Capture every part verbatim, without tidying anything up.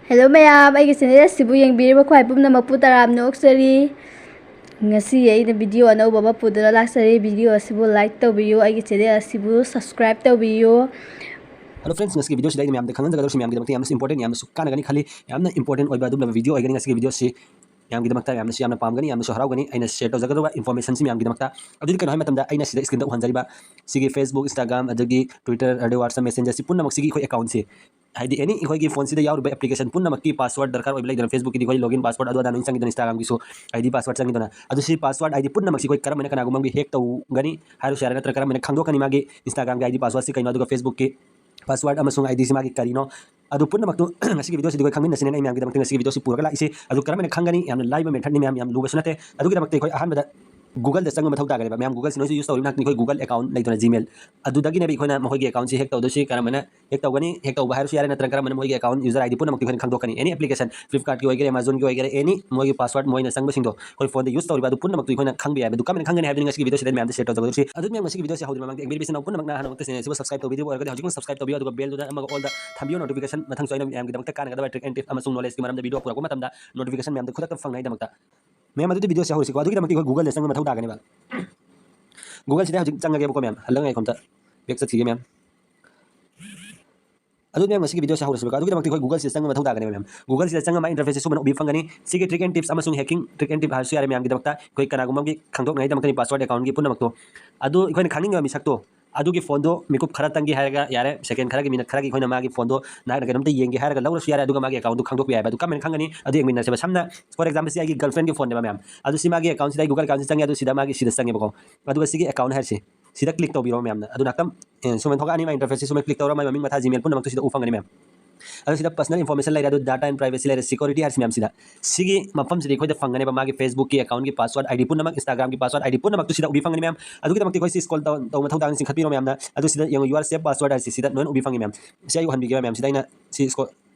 Hello ꯃꯌꯥꯝ, ꯑꯩꯒꯤ channel ꯑꯁꯤꯕꯨ ꯌꯦꯡꯕꯤꯔꯤꯕ ꯈ꯭ꯋꯥꯏ ꯄꯨꯝꯅꯃꯛꯄꯨ ꯇꯔꯥꯝꯅ ꯑꯣꯛꯆꯔꯤ꯫ ꯉꯁꯤ ꯑꯩꯅ video ꯑꯅꯧꯕ ꯑꯃ ꯄꯨꯗꯨꯅ ꯂꯥꯛꯆꯔꯤ꯫ Video ꯑꯁꯤꯕꯨ like ꯇꯧꯕꯤꯌꯨ, ꯑꯩꯒꯤ channel ꯑꯁꯤꯕꯨ subscribe ꯇꯧꯕꯤꯌꯨ꯫ Hello friends, ꯉꯁꯤꯒꯤ videoꯁꯤꯗ ꯑꯩꯅ ꯃꯌꯥꯝꯗ ꯈꯪꯍꯟꯖꯒꯗꯧꯔꯤꯁꯤ ꯃꯌꯥꯝꯒꯤꯗꯃꯛꯇ ꯌꯥꯝꯅꯁꯨ important, ꯌꯥꯝꯅꯁꯨ ꯀꯥꯟꯅꯒꯅꯤ ꯈꯜꯂꯤ꯫ ꯌꯥꯝꯅ important ꯑꯣꯏꯕ ꯑꯗꯨꯒꯨꯝꯂꯕ video ꯑꯣꯏꯒꯅꯤ ꯉꯁꯤꯒꯤ videoꯁꯤ꯫ ꯃꯌꯥꯝꯒꯤꯗꯃꯛꯇ ꯌꯥꯝꯅꯁꯨ ꯌꯥꯝꯅ ꯄꯥꯝꯒꯅꯤ, ꯌꯥꯝꯅꯁꯨ ꯍꯔꯥꯎꯒꯅꯤ꯫ ꯑꯩꯅ share ꯇꯧꯖꯒꯗꯧꯕ informationꯁꯤ ꯃꯌꯥꯝꯒꯤꯗꯃꯛꯇ꯫ ꯑꯗꯨꯗꯤ ꯀꯩꯅꯣ ꯍꯥꯏꯕ ꯃꯇꯝꯗ ꯑꯩꯅ ꯁꯤꯗ screenꯗ ꯎꯍꯟꯖꯔꯤꯕ ꯁꯤꯒꯤ Facebook, Instagram, ꯑꯗꯒꯤ Twitter, ꯑꯗꯩ WhatsApp Messengerꯁꯤ ꯄꯨꯝꯅꯃꯛꯁꯤꯒꯤ ꯑꯩꯈꯣꯏ accountꯁꯤ, ꯍꯥꯏꯗꯤ any ꯑꯩꯈꯣꯏꯒꯤ phoneꯁꯤꯗ ꯌꯥꯎꯔꯤꯕ application ꯄꯨꯝꯅꯃꯛꯀꯤ password ꯗꯔꯀꯥꯔ ꯑꯣꯏꯕ ꯂꯩꯗꯅ, Facebookꯀꯤꯗꯤ ꯑꯩꯈꯣꯏ login password ꯑꯗꯨ ꯑꯗꯥ ꯂꯣꯏ ꯆꯪꯉꯤꯗꯅ, Instagramꯒꯤꯁꯨ ID password ꯆꯪꯉꯤꯗꯅ꯫ ꯑꯗꯨ ꯁꯤ password ID ꯄꯨꯝꯅꯃꯛꯁꯤ ꯑꯩꯈꯣꯏ ꯀꯔꯝꯕꯅ ꯀꯅꯥꯒꯨꯝꯕ ꯑꯃꯒꯤ hack ꯇꯧꯒꯅꯤ ꯍꯥꯏꯔꯁꯨ ꯌꯥꯔꯦ, ꯅꯠꯇ꯭ꯔꯒ ꯀꯔꯝꯕꯅ ꯈꯪꯗꯣꯛꯀꯅꯤ ꯃꯥꯒꯤ Instagramꯒꯤ ID passwordꯁꯤ ꯀꯩꯅꯣ, ꯑꯗꯨꯒ Facebookꯀꯤ password ꯑꯃꯁꯨꯡ IDꯁꯤ ꯃꯥꯒꯤ ꯀꯔꯤꯅꯣ, ꯑꯗꯨ ꯄꯨꯝꯅꯃꯛꯇꯨ ꯉꯁꯤꯒꯤ videoꯁꯤꯗ ꯑꯩꯈꯣꯏ ꯈꯪꯃꯤꯟꯅꯁꯤꯅꯦꯅ ꯑꯩ ꯃꯌꯥꯝꯒꯤꯗꯃꯛꯇ ꯉꯁꯤꯒꯤ videoꯁꯤ ꯄꯨꯔꯒ ꯂꯥꯛꯏꯁꯤ꯫ ꯑꯗꯨ ꯀꯔꯝꯍꯥꯏꯅ ꯈꯪꯒꯅꯤ? ꯌꯥꯝꯅ ꯂꯥꯏꯕ methodꯅꯤ ꯃꯌꯥꯝ, ꯌꯥꯝ ꯂꯨꯕꯁꯨ ꯅꯠꯇꯦ꯫ ꯑꯗꯨꯒꯤꯗꯃꯛꯇ ꯑꯩꯈꯣꯏ ꯑꯍꯥꯟꯕꯗ Googleꯗ ꯆꯪꯕ ꯃꯊꯧ ꯇꯥꯒꯅꯦꯕ꯫ ꯃꯌꯥꯝ Google ꯁꯤ ꯅꯣꯏꯁꯨ use ꯇꯧꯔꯤꯕ ꯉꯥꯛꯇꯅꯤ꯫ ꯑꯩꯈꯣꯏ Google account ꯂꯩꯗꯅ, Gmail, ꯑꯗꯨꯗꯒꯤꯅꯦꯕ ꯑꯩꯈꯣꯏꯅ ꯃꯈꯣꯏꯒꯤ accountꯁꯤ hack ꯇꯧꯗꯣꯏꯁꯤ꯫ ꯀꯔꯝꯕꯅ hack ꯇꯧꯒꯅꯤ? Hack ꯇꯧꯕ ꯍꯥꯏꯔꯁꯨ ꯌꯥꯔꯦ, ꯅꯠꯇ꯭ꯔꯒ ꯀꯔꯝꯕꯅ ꯃꯣꯏꯒꯤ account user ID ꯄꯨꯝꯅꯃꯛꯇꯤ ꯑꯩꯈꯣꯏꯅ ꯈꯪꯗꯣꯛꯀꯅꯤ꯫ Any application, Flipkartꯀꯤ ꯑꯣꯏꯒꯦꯔꯥ, Amazonꯒꯤ ꯑꯣꯏꯒꯦꯔꯥ, any ꯃꯣꯏꯒꯤ password ꯃꯣꯏꯅ ꯆꯪꯕꯁꯤꯡꯗꯣ ꯑꯩꯈꯣꯏ phoneꯗ use ꯇꯧꯔꯤꯕ ꯑꯗꯨ ꯄꯨꯝꯅꯃꯛꯇꯨ ꯑꯩꯈꯣꯏꯅ ꯈꯪꯕ ꯌꯥꯏꯕ꯫ ꯑꯗꯨ ꯀꯃꯥꯏꯅ ꯈꯪꯒꯅꯤ ꯍꯥꯏꯕꯗꯨꯅꯤ ꯉꯁꯤꯒꯤ videoꯁꯤꯗ ꯃꯌꯥꯝꯗ share ꯇꯧꯖꯒꯗꯧꯔꯤꯁꯤ꯫ ꯑꯗꯨ ꯃꯌꯥꯝ ꯉꯁꯤꯒꯤ videoꯁꯤ ꯍꯧꯗ꯭ꯔꯤꯉꯩ ꯃꯃꯥꯡꯗ ꯌꯦꯡꯕꯤꯔꯤꯕ ꯏꯆꯤꯟ ꯏꯅꯥꯎ ꯄꯨꯝꯅꯃꯛꯅ ꯍꯥꯟꯅꯃꯛꯇ channel ꯑꯁꯤꯕꯨ subscribe ꯇꯧꯕꯤꯗ꯭ꯔꯤꯕ ꯑꯣꯏꯔꯒꯗꯤ ꯍꯧꯖꯤꯛꯃꯛ subscribe ꯇꯧꯕꯤꯌꯨ, ꯑꯗꯨꯒ bellꯗꯨꯗ ꯅꯝꯃꯒ allꯗ ꯊꯝꯕꯤꯌꯨ, notification ꯃꯊꯪꯁꯨ ꯑꯩꯅ ꯃꯌꯥꯝꯒꯤꯗꯃꯛꯇ ꯀꯥꯟꯅꯒꯗꯕ trick and tip ꯑꯃꯁꯨꯡ knowledgeꯀꯤ ꯃꯔꯝꯗ video ꯄꯨꯔꯛꯄ ꯃꯇꯝꯗ notification ꯃꯌꯥꯝꯗ ꯈꯨꯗꯛꯇ ꯐꯪꯅꯉꯥꯏꯗꯃꯛꯇ꯫ ꯃꯌꯥꯝ ꯑꯗꯨꯗꯤ videoꯁꯤ ꯍꯧꯔꯁꯤꯀꯣ꯫ ꯑꯗꯨꯒꯤꯗꯃꯛꯇ ꯑꯩꯈꯣꯏ Googleꯗ ꯆꯪꯕ ꯃꯊꯧ ꯇꯥꯒꯅꯦꯕ꯫ Googleꯁꯤꯗ ꯍꯧꯖꯤꯛ ꯆꯪꯉꯒꯦꯕꯀꯣ ꯃꯌꯥꯝ꯫ ꯍꯜꯂꯒ ꯉꯥꯏꯈꯣ ꯑꯝꯇ꯫ Back ꯆꯠꯈꯤꯒꯦ ꯃꯌꯥꯝ꯫ ꯑꯗꯨ ꯃꯌꯥꯝ ꯉꯁꯤꯒꯤ videoꯁꯤ ꯍꯧꯔꯁꯤꯕꯀꯣ꯫ ꯑꯗꯨꯒꯤꯗꯃꯛꯇ ꯑꯩꯈꯣꯏ Googleꯁꯤꯗ ꯆꯪꯕ ꯃꯊꯧ ꯇꯥꯒꯅꯦꯕ ꯃꯌꯥꯝ꯫ Googleꯁꯤꯗ ꯆꯪꯉꯒ ꯃꯥꯒꯤ interfaceꯁꯤ ꯁꯨꯃꯥꯏꯅ ꯎꯕꯤ ꯐꯪꯒꯅꯤ꯫ ꯁꯤꯒꯤ trick and tips ꯑꯃꯁꯨꯡ hacking, trick and tip ꯍꯥꯏꯔꯁꯨ ꯌꯥꯔꯦ ꯃꯌꯥꯝꯒꯤꯗꯃꯛꯇ꯫ ꯑꯩꯈꯣꯏ ꯀꯅꯥꯒꯨꯝꯕ ꯑꯃꯒꯤ ꯈꯪꯗꯣꯛꯅꯉꯥꯏꯗꯃꯛꯇꯅꯤ password accountꯀꯤ ꯄꯨꯝꯅꯃꯛꯇꯣ꯫ ꯑꯗꯨ ꯑꯩꯈꯣꯏꯅ ꯈꯪꯅꯤꯡꯉꯤꯕ ꯃꯤꯁꯛꯇꯣ ꯑꯗꯨꯒꯤ phoneꯗꯣ ꯃꯤꯀꯨꯞ ꯈꯔꯇꯪꯒꯤ ꯍꯥꯏꯔꯒ ꯌꯥꯔꯦ, second ꯈꯔꯒꯤ, minute ꯈꯔꯒꯤ ꯑꯩꯈꯣꯏꯅ ꯃꯥꯒꯤ phoneꯗꯣ ꯅꯍꯥꯛꯅ ꯀꯩꯅꯣꯝꯇ ꯌꯦꯡꯒꯦ ꯍꯥꯏꯔꯒ ꯂꯧꯔꯁꯨ ꯌꯥꯔꯦ, ꯑꯗꯨꯒ ꯃꯥꯒꯤ accountꯗꯨ ꯈꯪꯗꯣꯛꯄ ꯌꯥꯏꯕ꯫ ꯑꯗꯨ ꯀꯃꯥꯏꯅ ꯈꯪꯒꯅꯤ? ꯑꯗꯨ ꯌꯦꯡꯃꯤꯟꯅꯁꯦꯕ꯫ ꯁꯝꯅ, for example, ꯁꯤ ꯑꯩꯒꯤ girlfriendꯀꯤ phoneꯅꯦꯕ ꯃꯌꯥꯝ꯫ ꯑꯗꯨ ꯁꯤ ꯃꯥꯒꯤ accountꯁꯤꯗ ꯑꯩ Google accountꯁꯤ ꯆꯪꯉꯦ, ꯑꯗꯨ ꯁꯤꯗ ꯃꯥꯒꯤ ꯁꯤꯗ ꯆꯪꯉꯦꯕꯀꯣ꯫ ꯑꯗꯨꯒ ꯁꯤꯒꯤ account ꯍꯥꯏꯔꯤꯁꯤ ꯁꯤꯗ click ꯇꯧꯕꯤꯔꯣ ꯃꯌꯥꯝꯅ꯫ ꯑꯗꯨ ꯉꯥꯛꯇꯪ, ꯑꯦ, ꯁꯨꯃꯥꯏꯅ ꯊꯣꯛꯂꯛꯑꯅꯤ, ꯃꯥꯒꯤ interfaceꯁꯤ ꯁꯨꯃꯥꯏꯅ click ꯇꯧꯔ ꯃꯥꯒꯤ ꯃꯃꯤꯡ ꯃꯊꯥ Gmail ꯄꯨꯝꯅꯃꯛꯇꯨ ꯁꯤꯗ ꯎ ꯐꯪꯒꯅꯤ ꯃꯌꯥꯝ꯫ ꯑꯗꯨ ꯁꯤꯗ personal information ꯂꯩꯔꯦ, ꯑꯗꯨ data and privacy ꯂꯩꯔꯦ, security ꯍꯥꯏꯔꯤꯁꯤ ꯃꯌꯥꯝꯁꯤꯗ꯫ ꯁꯤꯒꯤ ꯃꯐꯝꯁꯤꯗ ꯑꯩꯈꯣꯏꯗ ꯐꯪꯒꯅꯦꯕ ꯃꯥꯒꯤ Facebookꯀꯤ accountꯀꯤ password ID ꯄꯨꯝꯅꯃꯛ, Instagramꯒꯤ password ID ꯄꯨꯝꯅꯃꯛꯇꯨ ꯁꯤꯗ ꯎꯕꯤ ꯐꯪꯒꯅꯤ ꯃꯌꯥꯝ꯫ ꯑꯗꯨꯒꯤꯗꯃꯛꯇ ꯑꯩꯈꯣꯏ ꯁꯤ scroll down ꯇꯧꯕ ꯃꯊꯧ ꯇꯥꯒꯅꯤ, ꯆꯤꯡꯈꯠꯄꯤꯔꯣ ꯃꯌꯥꯝꯅ꯫ ꯑꯗꯨ ꯁꯤꯗ ꯌꯦꯡꯉꯨ, your safe password ꯍꯥꯏꯁꯤ ꯁꯤꯗ ꯂꯣꯏꯅ ꯎꯕꯤ ꯐꯪꯉꯤ ꯃꯌꯥꯝ꯫ ꯁꯤ ꯑꯩ ꯎꯍꯟꯕꯤꯒꯦ ꯃꯌꯥꯝ, ꯁꯤꯗ ꯑꯩꯅ ꯁꯤ scroll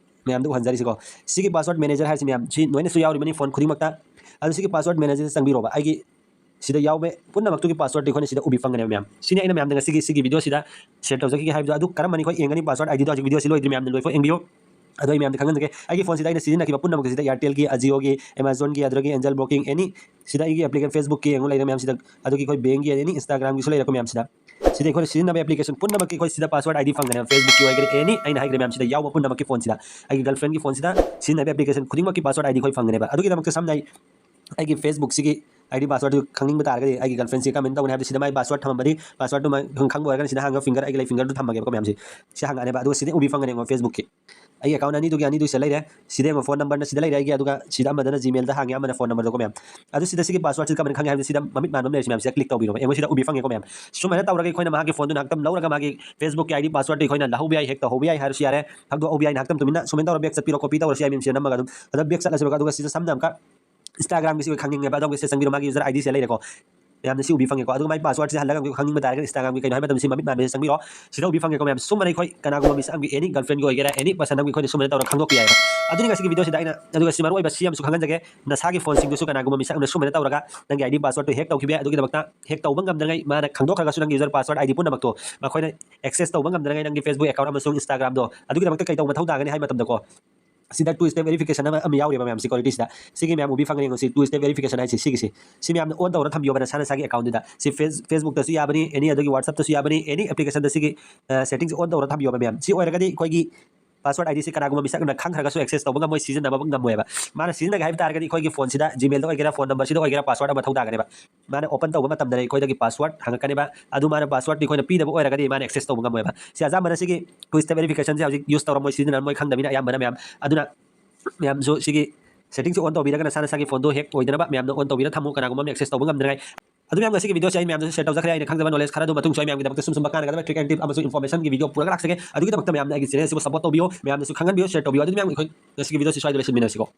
ꯃꯌꯥꯝꯗ ꯎꯍꯟꯖꯔꯤꯁꯤꯀꯣ꯫ ꯁꯤꯒꯤ password manager ꯍꯥꯏꯔꯤꯁꯤ ꯃꯌꯥꯝ, ꯁꯤ ꯂꯣꯏꯅꯁꯨ ꯌꯥꯎꯔꯤꯕꯅꯤ phone ꯈꯨꯗꯤꯡꯃꯛꯇ꯫ ꯑꯗꯨ ꯁꯤꯒꯤ password managerꯗ ꯆꯪꯕꯤꯔꯣꯕ꯫ ꯑꯩꯒꯤ ꯁꯤꯗ ꯌꯥꯎꯕ ꯄꯨꯝꯅꯃꯛꯇꯨꯒꯤ passwordꯇꯤ ꯑꯩꯈꯣꯏꯅ ꯁꯤꯗ ꯎꯕꯤ ꯐꯪꯒꯅꯦꯕ ꯃꯌꯥꯝ꯫ ꯁꯤꯅꯤ ꯑꯩꯅ ꯃꯌꯥꯝꯗ ꯉꯁꯤꯒꯤ ꯁꯤꯒꯤ videoꯁꯤꯗ share ꯇꯧꯖꯈꯤꯒꯦ ꯍꯥꯏꯕꯗꯣ꯫ ꯑꯗꯨ ꯀꯔꯝꯕꯅꯤ ꯑꯩꯈꯣꯏ ꯌꯦꯡꯒꯅꯤ password IDꯗꯣ? ꯍꯧꯖꯤꯛ videoꯁꯤ ꯂꯣꯏꯗ꯭ꯔꯤ ꯃꯌꯥꯝꯅ ꯂꯣꯏꯐꯥꯎ ꯌꯦꯡꯕꯤꯌꯨ꯫ ꯑꯗꯣ ꯑꯩ ꯃꯌꯥꯝꯗ ꯈꯪꯍꯟꯖꯒꯦ, ꯑꯩꯒꯤ ꯐꯣꯟꯁꯤꯗ ꯑꯩꯅ ꯁꯤꯖꯤꯟꯅꯈꯤꯕ ꯄꯨꯝꯅꯃꯛꯁꯤꯗ Airtelꯒꯤ, Jioꯒꯤ, Amazonꯒꯤ, ꯑꯗꯨꯗꯒꯤ Angel Broking, any ꯁꯤꯗ ꯑꯩꯒꯤ application, Facebookꯀꯤ ꯌꯦꯡꯉꯨ ꯂꯩꯔꯦ ꯃꯌꯥꯝꯁꯤꯗ, ꯑꯗꯨꯒꯤ ꯑꯩꯈꯣꯏ bankꯀꯤ any Instagramꯒꯤꯁꯨ ꯂꯩꯔꯦꯀꯣ ꯃꯌꯥꯝꯁꯤꯗ꯫ ꯁꯤꯗ ꯑꯩꯈꯣꯏꯅ ꯁꯤꯖꯤꯟꯅꯕ application ꯄꯨꯝꯅꯃꯛꯀꯤ ꯑꯩꯈꯣꯏ ꯁꯤꯗ password ID ꯐꯪꯒꯅꯦꯕ, Facebookꯀꯤ ꯑꯣꯏꯒꯦꯔꯥ any ꯑꯩꯅ ꯍꯥꯏꯈ꯭ꯔꯦ ꯃꯌꯥꯝꯁꯤꯗ ꯌꯥꯎꯕ ꯄꯨꯝꯅꯃꯛꯀꯤ ꯐꯣꯟꯁꯤꯗ ꯑꯩꯒꯤ girlfriendꯒꯤ ꯐꯣꯟꯁꯤꯗ ꯁꯤꯖꯤꯟꯅꯕ application ꯈꯨꯗꯤꯡꯃꯛꯀꯤ password ID ꯑꯩꯈꯣꯏ ꯐꯪꯒꯅꯦꯕ꯫ ꯑꯗꯨꯒꯤꯗꯃꯛꯇ ꯁꯝꯅ ꯍꯥꯏ ꯑꯩꯒꯤ Facebookꯁꯤꯒꯤ ID passwordꯗꯨ ꯈꯪꯅꯤꯡꯕ ꯇꯥꯔꯒꯗꯤ ꯑꯩꯒꯤ girlfriendꯁꯤ comment ꯇꯧꯒꯅꯤ, ꯍꯥꯏꯕꯗꯤ ꯁꯤꯗ ꯃꯥꯏ password ꯊꯝꯃꯝꯕꯗꯤ passwordꯗꯨ ꯃꯥ ꯈꯪꯕ ꯑꯣꯏꯔꯒꯅ ꯁꯤꯗ ꯍꯥꯡꯉꯒ finger ꯑꯩꯒꯤ ꯂꯩ fingerꯗꯨ ꯊꯝꯃꯒꯦꯕꯀꯣ ꯃꯌꯥꯝꯁꯤ꯫ ꯁꯤ ꯍꯥꯡꯉꯛꯑꯅꯦꯕ, ꯑꯗꯨꯒ ꯁꯤꯗ ꯎꯕꯤ ꯐꯪꯒꯅꯦꯕꯀꯣ Facebookꯀꯤ꯫ ꯑꯩꯒꯤ account ꯑꯅꯤꯗꯨꯒꯤ ꯑꯅꯤꯗꯨ ꯁꯤꯗ ꯂꯩꯔꯦ꯫ ꯁꯤꯗ ꯌꯦꯡꯉꯣ, phone numberꯅ ꯁꯤꯗ ꯂꯩꯔꯦ ꯑꯩꯒꯤ, ꯑꯗꯨꯒ ꯁꯤꯗ ꯑꯃꯗꯅ Gmailꯗ ꯍꯥꯡꯉꯦ, ꯑꯃꯅ phone numberꯗꯀꯣ ꯃꯌꯥꯝ꯫ ꯑꯗꯨ ꯁꯤꯗ ꯁꯤꯒꯤ passwordꯁꯤ ꯀꯃꯥꯏꯅ ꯈꯪꯉꯦ ꯍꯥꯏꯕꯗꯤ ꯁꯤꯗ ꯃꯃꯤꯠ ꯃꯥꯟꯕ ꯑꯃ ꯂꯩꯔꯤꯁꯤ ꯃꯌꯥꯝꯁꯤꯗ click ꯇꯧꯕꯤꯔꯣ꯫ ꯌꯦꯡꯉꯣ, ꯁꯤꯗ ꯎꯕꯤ ꯐꯪꯉꯦꯀꯣ ꯃꯌꯥꯝ꯫ ꯁꯨꯃꯥꯏꯅ ꯇꯧꯔꯒ ꯑꯩꯈꯣꯏꯅ ꯃꯥꯒꯤ phoneꯗꯨ ꯉꯥꯏꯍꯥꯛꯇꯪ ꯂꯧꯔꯒ ꯃꯥꯒꯤ Facebookꯀꯤ ID passwordꯗꯨ ꯑꯩꯈꯣꯏꯅ ꯂꯧꯍꯧꯕ ꯌꯥꯏ, hack ꯇꯧꯍꯧꯕ ꯌꯥꯏ ꯍꯥꯏꯔꯁꯨ ꯌꯥꯔꯦ, ꯊꯥꯗꯣꯛꯍꯧꯕ ꯌꯥꯏ, ꯉꯥꯏꯍꯥꯛꯇꯪ ꯇꯨꯃꯤꯟꯅ ꯁꯨꯃꯥꯏꯅ ꯇꯧꯔꯒ back ꯆꯠꯄꯤꯔꯣ, copy ꯇꯧꯔꯁꯨ ꯌꯥꯏ ꯃꯌꯥꯝꯁꯤꯗ ꯅꯝꯃꯒ ꯑꯗꯨꯝ꯫ ꯑꯗ back ꯆꯠꯂꯁꯦꯕꯀꯣ, ꯑꯗꯨꯒ ꯁꯤꯗ ꯁꯝꯅ ꯑꯃꯨꯛꯀ Instagramꯒꯤꯁꯤ ꯈꯪꯅꯤꯡꯉꯦꯕ, ꯑꯗꯣꯝꯒꯤ ꯁꯤꯗ ꯆꯪꯕꯤꯔꯣ, ꯃꯥꯒꯤ user IDꯁꯦ ꯂꯩꯔꯦꯀꯣ꯫ ꯃꯌꯥꯝꯅ ꯁꯤ ꯎꯕꯤ ꯐꯪꯉꯦꯀꯣ꯫ ꯑꯗꯨꯒ ꯃꯥꯏ passwordꯁꯦ ꯍꯜꯂꯒ ꯑꯃꯨꯛ ꯈꯪꯅꯤꯡꯕ ꯇꯥꯔꯒꯗꯤ Instagramꯒꯤ ꯀꯩꯅꯣ ꯍꯥꯏꯕ ꯃꯇꯝꯗ ꯁꯤ ꯃꯃꯤꯠ ꯃꯥꯟꯕꯁꯦ ꯆꯪꯕꯤꯔꯣ꯫ ꯁꯤꯗ ꯎꯕꯤ ꯐꯪꯉꯦꯀꯣ ꯃꯌꯥꯝ꯫ ꯁꯨꯝꯕꯅ ꯑꯩꯈꯣꯏ ꯀꯅꯥꯒꯨꯝꯕ ꯃꯤꯁꯛ ꯑꯃꯒꯤ any girlfriendꯒꯤ ꯑꯣꯏꯒꯦꯔꯥ, any person ꯑꯃꯒꯤ ꯑꯩꯈꯣꯏꯅ ꯁꯨꯝꯕꯅ ꯇꯧꯔꯒ ꯈꯪꯗꯣꯛꯄ ꯌꯥꯏꯕ꯫ ꯑꯗꯨꯅ ꯉꯁꯤꯒꯤ videoꯁꯤꯗ ꯑꯩꯅ, ꯑꯗꯨꯒ ꯁꯤ ꯃꯔꯨꯑꯣꯏꯕ ꯁꯤ ꯑꯃꯁꯨ ꯈꯪꯍꯟꯖꯒꯦ, ꯅꯁꯥꯒꯤ phoneꯁꯤꯡꯗꯨꯁꯨ ꯀꯅꯥꯒꯨꯝꯕ ꯃꯤꯁꯛ ꯑꯃꯅ ꯁꯨꯝꯕꯅ ꯇꯧꯔꯒ ꯅꯪꯒꯤ ID passwordꯇꯨ hack ꯇꯧꯈꯤꯕ ꯌꯥꯏ꯫ ꯑꯗꯨꯒꯤꯗꯃꯛꯇ hack ꯇꯧꯕ ꯉꯝꯗꯅꯉꯥꯏ, ꯃꯥꯅ ꯈꯪꯗꯣꯛꯈ꯭ꯔꯒꯁꯨ ꯅꯪꯒꯤ user password ID ꯄꯨꯝꯅꯃꯛꯇꯣ ꯃꯈꯣꯏꯅ access ꯇꯧꯕ ꯉꯝꯗꯅꯉꯥꯏ ꯅꯪꯒꯤ Facebook account ꯑꯃꯁꯨꯡ Instagramꯗꯣ꯫ ꯑꯗꯨꯒꯤꯗꯃꯛꯇ ꯀꯩ ꯇꯧꯕ ꯃꯊꯧ ꯇꯥꯒꯅꯤ ꯍꯥꯏꯕ ꯃꯇꯝꯗꯀꯣ, ꯁꯤꯗ two step verification ꯑꯃ, ꯑꯃ ꯌꯥꯎꯔꯤꯕ ꯃꯌꯥꯝ securityꯁꯤꯗ꯫ ꯁꯤꯒꯤ ꯃꯌꯥꯝ ꯎꯕꯤ ꯐꯪꯒꯅꯤ ꯌꯦꯡꯉꯣ, ꯁꯤ two step verification ꯍꯥꯏꯁꯤ, ꯁꯤꯒꯤꯁꯤ꯫ ꯁꯤ ꯃꯌꯥꯝꯅ on ꯇꯧꯔ ꯊꯝꯕꯤꯌꯣꯕ ꯅꯁꯥ ꯅꯁꯥꯒꯤ accountꯗꯨꯗ꯫ ꯁꯤ Face-, Facebookꯇꯁꯨ ꯌꯥꯕꯅꯤ, any ꯑꯗꯨꯒꯤ WhatsAppꯇꯁꯨ ꯌꯥꯕꯅꯤ, any applicationꯗ ꯁꯤꯒꯤ, ꯑ, settingꯁꯦ on ꯇꯧꯔ ꯊꯝꯕꯤꯌꯣꯕ ꯃꯌꯥꯝ꯫ ꯁꯤ ꯑꯣꯏꯔꯒꯗꯤ ꯑꯩꯈꯣꯏꯒꯤ password IDꯁꯤ ꯀꯅꯥꯒꯨꯝꯕ ꯃꯤꯁꯛ ꯑꯃꯅ ꯈꯪꯈ꯭ꯔꯒꯁꯨ access ꯇꯧꯕ ꯉꯝꯃꯣꯏ, ꯁꯤꯖꯤꯟꯅꯕ ꯉꯝꯃꯣꯏꯕ꯫ ꯃꯥꯅ ꯁꯤꯖꯤꯟꯅꯒꯦ ꯍꯥꯏꯕ ꯇꯥꯔꯒꯗꯤ ꯑꯩꯈꯣꯏꯒꯤ phoneꯁꯤꯗ Gmailꯗ ꯑꯣꯏꯒꯦꯔꯥ, phone numberꯁꯤꯗ ꯑꯣꯏꯒꯦꯔꯥ, password ꯑꯃ ꯃꯊꯧ ꯇꯥꯒꯅꯦꯕ꯫ ꯃꯥꯅ open ꯇꯧꯕ ꯃꯇꯝꯗꯅꯦ ꯑꯩꯈꯣꯏꯗꯒꯤ password ꯍꯪꯉꯛꯀꯅꯦꯕ꯫ ꯑꯗꯨ ꯃꯥꯅ passwordꯇꯤ ꯑꯩꯈꯣꯏꯅ ꯄꯤꯗꯕ ꯑꯣꯏꯔꯒꯗꯤ ꯃꯥꯅ access ꯇꯧꯕ ꯉꯝꯃꯣꯏꯕ꯫ ꯁꯤ ꯑꯌꯥꯝꯕꯅ ꯁꯤꯒꯤ two step verificationꯁꯦ ꯍꯧꯖꯤꯛ use ꯇꯧꯔꯝꯃꯣꯏ, ꯁꯤꯖꯤꯟꯅꯔꯝꯃꯣꯏ, ꯈꯪꯗꯕꯅꯤꯅ ꯑꯌꯥꯝꯕꯅ ꯃꯌꯥꯝ꯫ ꯑꯗꯨꯅ ꯃꯌꯥꯝꯁꯨ ꯁꯤꯒꯤ settingꯁꯦ on ꯇꯧꯕꯤꯔꯒ ꯅꯁꯥ ꯅꯁꯥꯒꯤ phoneꯗꯣ hack ꯑꯣꯏꯗꯅꯕ ꯃꯌꯥꯝꯅ on ꯇꯧꯕꯤꯔ ꯊꯝꯃꯨ, ꯀꯅꯥꯒꯨꯝꯕ ꯑꯃꯅ access ꯇꯧꯕ ꯉꯝꯗꯅꯉꯥꯏ꯫ ꯑꯗꯨ ꯃꯌꯥꯝ ꯉꯁꯤꯒꯤ videoꯁꯦ ꯑꯩ ꯃꯌꯥꯝꯗꯁꯨ share ꯇꯧꯖꯈ꯭ꯔꯦ꯫ ꯑꯩꯅ ꯈꯪꯖꯕ knowledge ꯈꯔꯗꯨ ꯃꯇꯨꯡꯁꯨ ꯑꯩ ꯃꯌꯥꯝꯒꯤꯗꯃꯛꯇ ꯁꯨꯝ ꯁꯨꯝꯕ ꯀꯥꯟꯅꯒꯗꯕ trick and tip ꯑꯃꯁꯨꯡ informationꯒꯤ video ꯄꯨꯔꯒ ꯂꯥꯛꯆꯒꯦ꯫ ꯑꯗꯨꯒꯤꯗꯃꯛꯇ ꯃꯌꯥꯝꯅ ꯑꯩꯒꯤ channelꯁꯤꯕꯨ support ꯇꯧꯕꯤꯌꯨ, ꯃꯌꯥꯝꯅꯁꯨ ꯈꯪꯍꯟꯕꯤꯌꯨ, share ꯇꯧꯕꯤꯌꯨ꯫ ꯑꯗꯨꯗꯤ ꯃꯌꯥꯝ ꯑꯩꯈꯣꯏ ꯉꯁꯤꯒꯤ videoꯁꯤ ꯁ꯭ꯋꯥꯏꯗ ꯂꯣꯏꯁꯤꯟꯃꯤꯟꯅꯁꯤꯀꯣ꯫